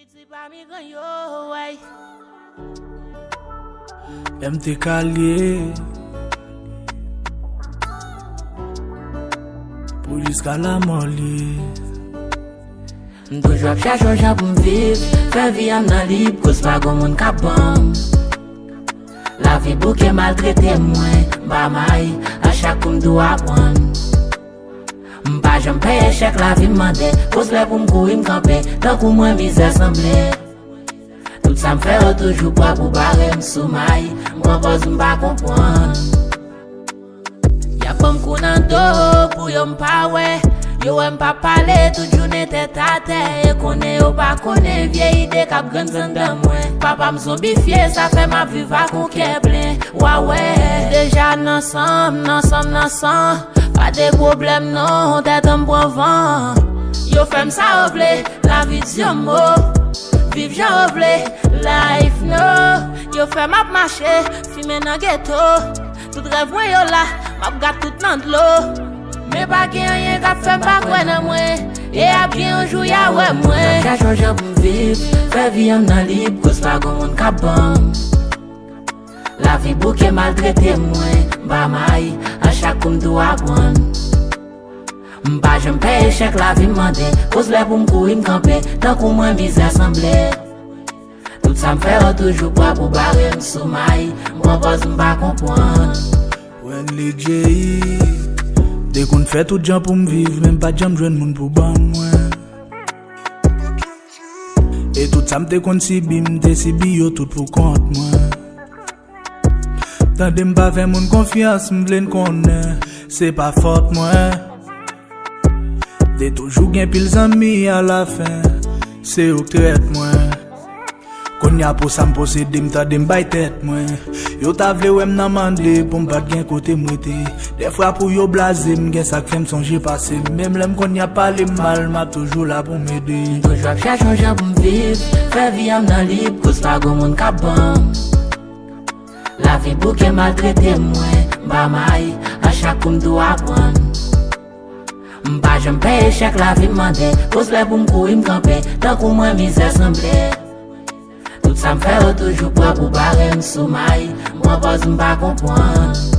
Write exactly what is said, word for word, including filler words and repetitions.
Se pami gran yo, wey. M T K l ye. Pou jiska lamò l ye. M toujou ap chache yon jan pou m viv. Fè vi an m nan lib, koz pa gon moun k ap ban m. Lavi bouke maltrete mwen, m pa may, a chak kou m tou aprann. M pa janm pè echèk lavi m mande, koz lè pou m kouri m kanpe, tankou mwen mizè sanble. Tout sa m fè yo toujou pran pou bare m sou may, m pran pòz m pa konprann. Y ap ban m kou nan do pou yo m pa wè, yo wè m pa pale tout jounen tèt atè, e konnen yo pa konnen vye ide k ap grandi anndan mwen. Papa m zonbifye, sa fè m ap viv ak yon kè plen. Wa wè, deja nan san m, nan san m, nan san. Pa de pwoblèm non, tèt an m pran van. Yo fè m sa yo vle, lavi di yon mo. Viv jan yo vle, life no. Yo fè m ap mache, fimen nan geto. Tout rèv mwen yo la, m ap gad tout nan dlo. Men pa gen anyen k ap fè m pa kwè nan mwen. E ap gen yon jou y a wè mwen. Chache yon jan pou m viv, fè vi an m nan lib, koz pa gon moun k ap ban m. Lavi bouke maltrete mwen, m pa may, a chak kou m tou aprann. M pa janm pè echèk lavi m mande, koz lè pou m kouri m kanpe, tankou mwen mizè sanble. Tout sa m fè yo toujou pran pou bare m sou may, m pran pòz m pa konprann. Wenley Jay te konn fè tout jan pou m viv, men m pa t janm jwenn moun pou ban mwen. E tout sa m te konn sibi, m te sibi yo tout pou kont mwen. Tande m pa fè moun konfyans, m vle n konnen, se pa fòt mwen. Te toujou gen pil zanmi, alafen se yo k trèt mwen. Kounye a pou sa m posede, m tande m bay tèt mwen. Yo ta vle wè m nan mande pou m pa t gen kote m rete. Dèfwa pou yo blaze m, gen sa k fè m sonje pase m. Menm lè m konn y ap pale m mal, m ap toujou la pou m ede. M toujou ap chache yon jan pou m viv, fè vi an m nan lib, koz pa gon moun k ap ban m. Lavi bouke maltrete mwen, m pa may, a chak kou m tou aprann. M pa janm pè echèk lavi m mande, koz lè pou m kouri m kanpe, tankou mwen mizè sanble. Tout sa m fè yo toujou pran pou bare m sou may, m pran pòz m pa konprann.